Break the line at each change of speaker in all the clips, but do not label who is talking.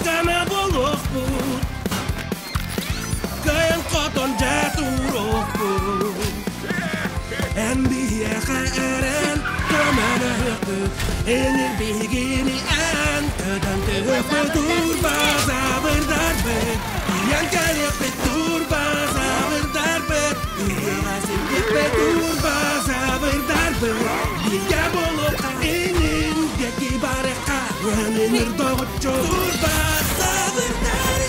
Күүс-көмө буолуохпут, Кыайан-хотон дьэ туруохпут. Эн биһиэхэ эрэн көмөлөһүөхпүт, Энир биһигини эн көтөн түһүөхпүт. Турбазаврдарбыт, тиийэн кэлиэхпит. Турбазаврдарбыт, ыһыаҕа сирдиэхпит. Турбазаврдарбыт, бииргэ буолуохха, инин диэки барыахха, Өнүнүр доҕоччу турбазаврдар.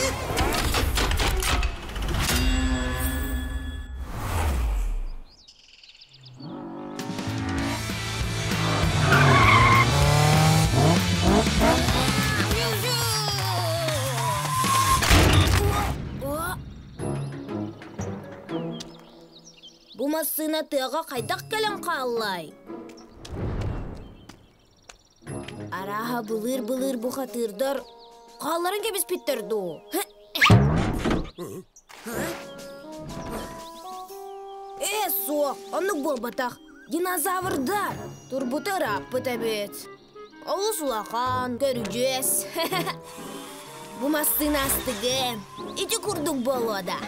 Бу массыына тыаҕа хайдах кэлэн хааллай? Арааһа былыыр-былыыр бухатыырдар хаалларан кэбиспиттэр дуу? Ээ, суох, оннук буолбатах. Динозаврдар турбута ырааппыт эбит. Олус улахан, көрүдьүөс. Бу массыына астыгын. Ити курдук буолуо да.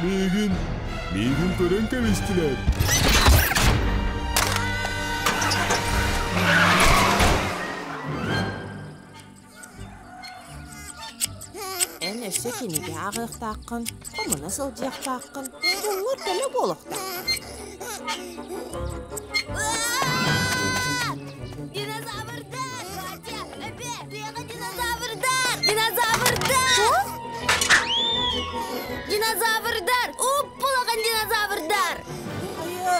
Миигин, миигин көрөн кэбистилэр.
Эн өссө кинигэ ааҕыахтааххын, хомуна сылдьыахтааххын, дьоҥҥор кэлэ буолуохтааххын.
Динозаврдар! Катя, эбэ, тыаҕа динозаврдар! Динозаврдар! Динозаврдар! Уп-улахан динозаврдар!
Хайа,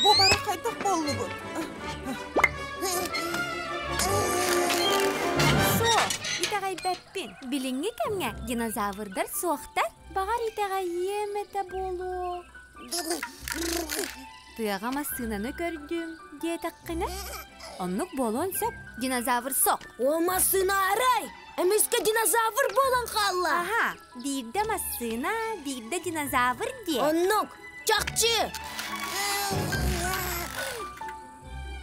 бу бары хайдах буоллугут?
Суох, итэҕэйбэппин. Билиҥҥи кэмҥэ динозаврдар суохтар. Баҕар итэҕэйиэм этэ буолуо. Тыаҕа массыынаны көрдүм диэтэххинэ, оннук буолуон сөп.
Динозавр сох. О, массыына арай! Эмискэ динозавр буолан хаалла.
Аха, биирдэ массыына, биирдэ динозавр диэ.
Оннук, чахчы!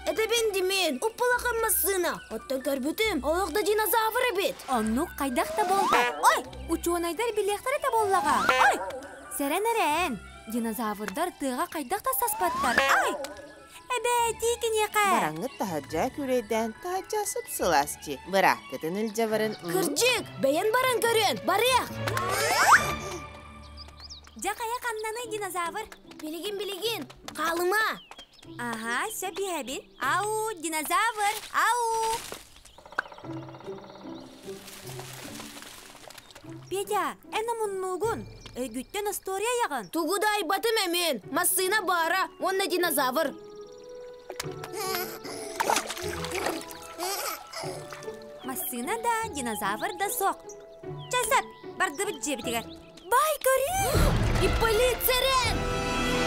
Этэбин димин, уппулахан массыына. Оттон көрбүтүм, олох да динозавр эбит.
Оннук хайдах да буолбат. Ой, учуонайдар билиэхтэрэ да буоллаҕа. Ой, сэрэн эрээн. Динозаврдар тыаҕа хайдах да саспаттар. Ай! Эбээ, тии киниэхэ.
Бараҥҥыт таһырдьа күрэйдээн, таһырдьа сып-сылаас дии. Бырааккытын илдьэ барын.
Кырдьык, бэйэн баран көрүөн, барыах!
Дьэ хайа ханнаный динозавр?
Билигин, билигин, хаалыма!
Аһаа, сөп иһэбин. Ау, динозавр, ау! Петя, эн омуннуугун. Өйгүттэн остуоруйа айаҕын.
Тугу да айбатым эмин. Массыына баара уонна динозавр.
Массыына да, динозавр да суох. Чэ, сөп, бардыбыт дьиэбитигэр. Бай, көрүү!
Ипполит сэрэн!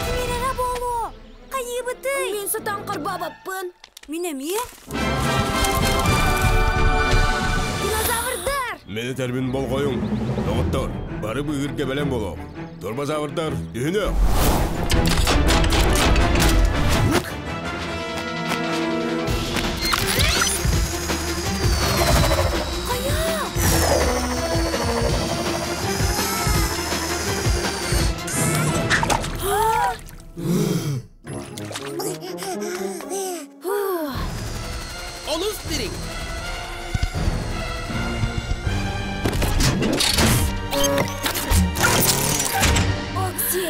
Кимирэрэ буолуо? Хайыыбытый?
Мин сатаан харбаабаппын.
Мин эмиэ.
Динозаврдар!
Мин этэрбин болҕойуҥ. Доҕоттор, бары быыһыырга бэлэм буолуох. Турбозаврдар, түһүнүөх!
Олус дириҥ.
Окси!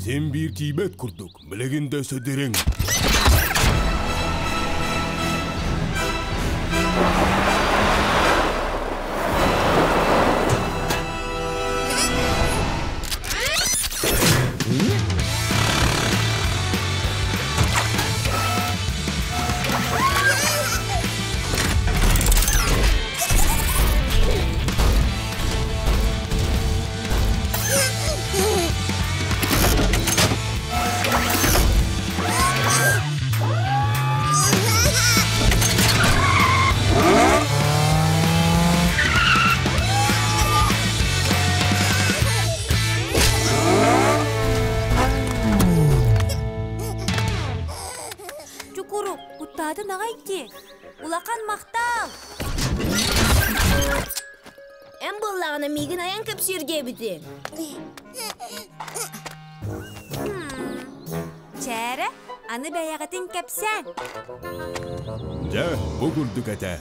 Син биир тиийбэт курдук, билигин да өссө дириҥ.
Чукурук, куттаатын аҕай дии. Улахан махтал!
Эн буоллаҕына миигин айан кэпсиир диэбитиҥ.
Чээрэ, аны бэйэҕитин кэпсээн.
Дьэ, бу курдук этэ.